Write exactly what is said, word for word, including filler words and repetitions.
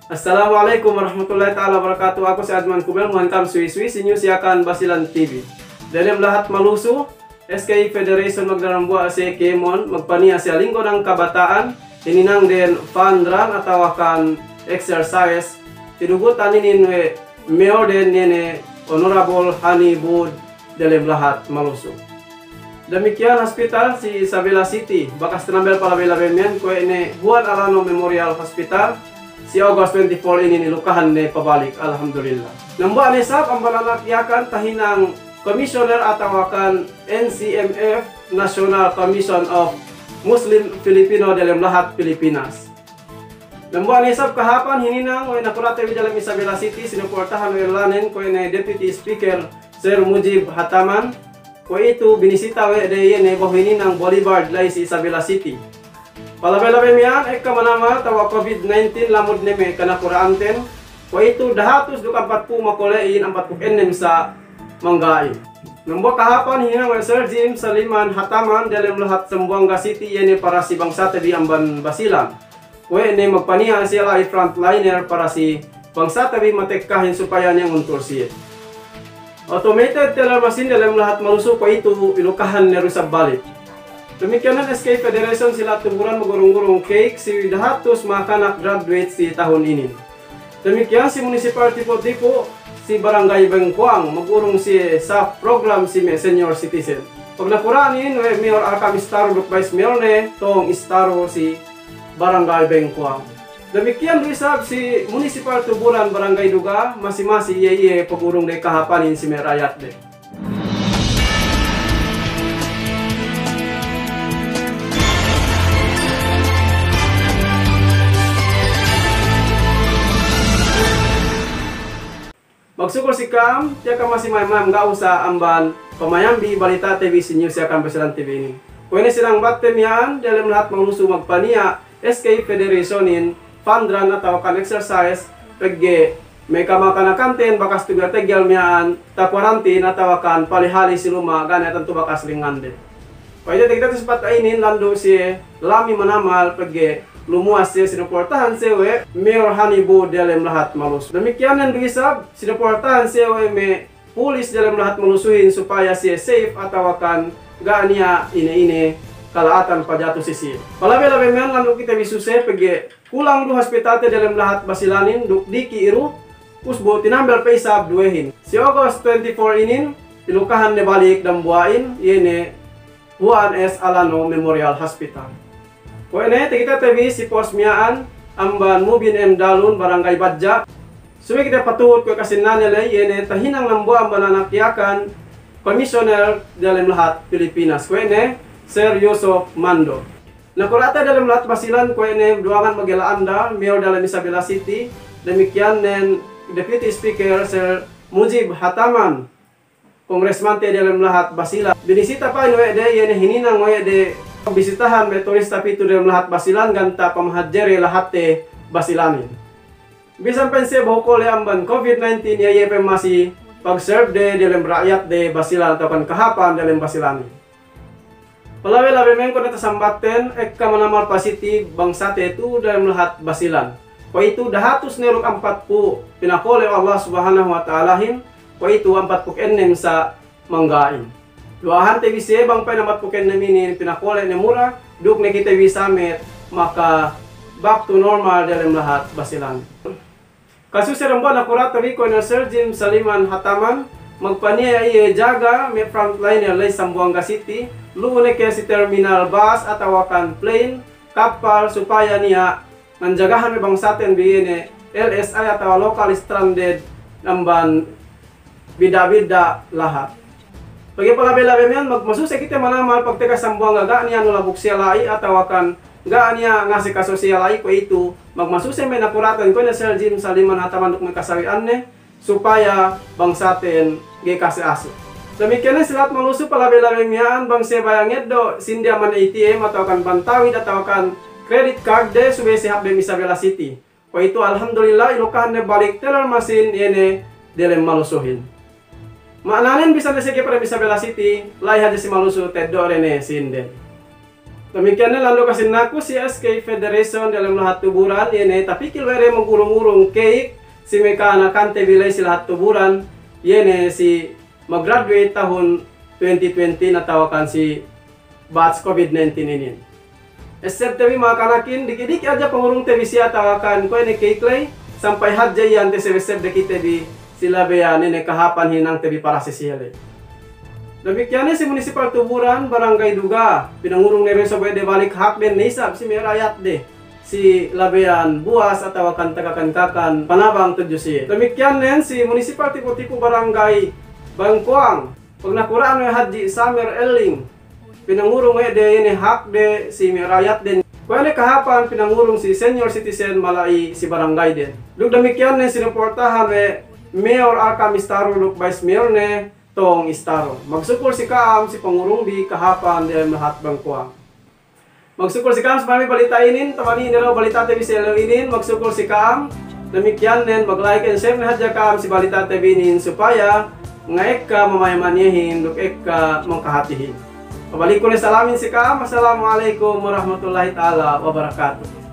Assalamu alaikum warahmatullahi ta'ala wabarakatuh. Aku si Adman Kubel, muhan kam suwi-suwi si News Yakan Basilan T V. Delem lahat Maluso, S K Federation magdambuwa' siye kēmon, magpaniya' siye linggo ne kabata'an, hininangden fun run atawakan exercise, tidugutan inin we' mayorden iye ne Honorable Hani Bud delem lahat Maluso. Damikkiyan hospital si Isabela City, bakas tinambel palabey-labey miya'an kuwe' ne Juan Alano Memorial Hospital, si August twenty-four inin ilukahan ne pabalik, alhamdulillah. Dambuwa' ne isab amban anak Yakan tahinang commissioner atawakan N C M F, National Commission of Muslim Filipino delem lahat Pilipinas. Dambuwa' ne isab kahāpan hininang we' nakura'te bi delem Isabela City, sinuportahan we' lanen kuwe' ne Deputy Speaker Sir Mujib Hataman, kuwe'itu binisita we' de iye ne behu hininang Boulevard la'i si Isabela City. Palabey-labey miya'an ekka manamal tawa' covid nineteen lamud ne me' kanakura'anten, kuwe'itu dahatus duk ampatpū' makole'in ampatpū' ennem sa' mangga'in. Dambuwa' kahāpan hininang we' Sir Jim Saliman Hataman delem lahat Zamboanga City iye ne para si bangsate bi amban Basilan. Kuwe' ne magpaniya' siye la'i frontliner para si bangsate bi matekkahin supaya niya' nguntul siye. Automated teller machine delem lahat Maluso kuwe'itu ilukahan ne du isab balik. Damikkiyan ne S K Federation si lahat Tuburan magurung-gurung cake si dahatus makanak graduate si tahun inin. Damikkiyan si Municipal Tipo-Tipo si Barangay Bengkuang magurung siye sa program si me' senior citizen. Pagnakura'an inin we' Mayor Arkam Istaro duk Vice Mayor ne Tong Istaro si Barangay Bengkuang. Damikkiyan du isab si Municipal Tuburan Barangay Duga, masi-masi iye-iye pagurung de kahāpanin si me' ra'yat de. Magsukul si ka'am, tiya' ka'am masi mayam-mayam ga'i usa amban pamayambi balitate bi si News Yakan Basilan T V inin. Kuwe' ne sinang batte miya'an, delem lahat Maluso magpaniya' S K Federationin fun run atawakan exercise, pegge' me' kamakanak-kanakanten bakas tuga tegel miya'an ta-quarantine atawakan palihali si luma' ga' ne tantu bakas lingande. Pa'inte takite si patta' inin landu' siye lami manamal pegge' lumuwas siye sinuportahan siye we' Mayor Hani Bud delem lahat Maluso. Damikkiyan ne du isab sinuportahan siye we' me' pulis delem lahat Malusohin supaya siye safe atawakan ga' niya' ine-ine kala'atan pajatu si siye. Palabey-labey miya'an landu' kite bi suse pegge' kulang du hospitalte delem lahat Basilanin duk diki' iru, ubus bu tinambel pe isab duwehin. Si August twenty-four inin ilukahan ne balik dambuwa'in, iye ne Juan S. Alano Memorial Hospital. Kuwe' ne takite bi si post miya'an amban Mubin M. Dalun, Barangay Badja'. Subey kite patuhut kuwe' kasinnane ley, iye ne tahinang dambuwa' amban anak Yakan, Commissioner delem lahat Pilipinas, kuwe' ne Sir Yusuf Mando. Nakura'te delem lahat Basilan kuwe' ne duwangan magella anda, Mayor delem Isabela City, damikkiyan ne Deputy Speaker Sir Mujib Hataman, Congressmante delem lahat Basilan. Binisita pa'in we' de, iye ne hininang we' de bisitahan me' turista pitu delem lahat Basilan ganta' pamahadjere lahatte Basilanin. Bisan pa'in siye behu kole' amban covid nineteen, iye, iye pe masi pagservde delem ra'yatde Basilan atawakan kahāpan delem Basilanin. Palabey-labey miya'an kuwe' ne tasambatten, ekka manamal pasiti bangsate tu'u delem lahat Basilan. Kuwe'itu dahatus ne duk ampatpū' pinakole' we' Allah Subhanahu wa Ta'alahin, kuwe'itu ampatpū' ennem sa' mangga'in. Duwa'ahante bi siye bang pa'in ampatpū' ennem inin pinakole' ne mura, duk ne kite bi samet maka back to normal delem lahat Basilan. Kasuse dambuwa' nakura'te bi kuwe' ne Sir Jim Saliman Hataman, magpaniya' iye jaga me' frontliner la'i Zamboanga City, lu'u ne ke si terminal bus atawakan plane, kappal, supaya niya' nganjagahan me' bangsaten bi iye ne L S I atawa local stranded amban bidda'-bidda' lahat. Pegge' palabey-labey miya'an, mag-, masuse kite manamal pagtekka Zamboanga ga' niya' nulabuk siye la'i atawakan ga' niya' ngase kaso siye la'i, kuwe'itu magmasuse me' nakura'ten kuwe' ne Sir Jim Saliman Hataman duk me' kasawe'anne, supaya bangsaten ga'i kase-ase. Damikkiyan ne si lahat Maluso palabey-labey miya'an bang siye baya' ngeddo' sinde amban A T M atawakan bantawid atawakan credit card de subey siye hap dem Isabela City. Kuwe'itu alhamdulillah ilukahan ne balik teller machine iye ne delem Malusohin. Ma'ananen bisan ne siye ga'i pe dem Isabela City, la'i hadja si Maluso teddo'de ne sinden. Damikkiyan ne landu' kasinnaku si S K Federation diyalem lahat Tuburan, iye ne tapikil we' de magurung-urung cake si me' ka'anakante bi la'i si lahat Tuburan, iye ne si mag-graduate tahun twenty twenty atawakan si batch covid nineteen inin. Essebte bi ma'akanakin, diki'-diki' hadja pangurungte bi siye atawakan kuwe' ne cake la'i, sampay hadja iyan teseb-esseb de kite bi si labeyan ine kahāpan hinangte bi para si siye la'i. Damikkiyan ne si Munisipal Tuburan, Barangay Duga, pinangurung ne du isab we' de balik hakden ne isab si me' ra'yatde si labeyan buwas atawakan taga kakan-kakan panabang tudju siye. Damikkiyan ne si Munisipal Tipo-Tipo, Barangay Bangkuang, pagnakura'an we' Hadji Samer Elling, pinangurung we' de ine hakde si me' ra'yatden. Kuwe' ne kahāpan pinangurung si senior citizen mala'i si barangayden. Duk damikkiyan ne sinuportahan we' Mayor Alcam Istarong duk Vice Mayor ne Tong Istarong. Magsukul si ka'am si pangurung bi kahāpan diyalem lahat Bangkuang. Magsukul si ka'am si pama'in balita' inin, taman inin du balitate bi si ellew inin, magsukul si ka'am. Damikkiyan ne, mag-like and share ne hadja ka'am si balitate bi inin supaya nga'ekka mamayam iyehin duk ekka makahātihin. Pabalikku ne salamin si ka'am, assalamu alaikum warahmatullahi ta'ala wabarakatuh.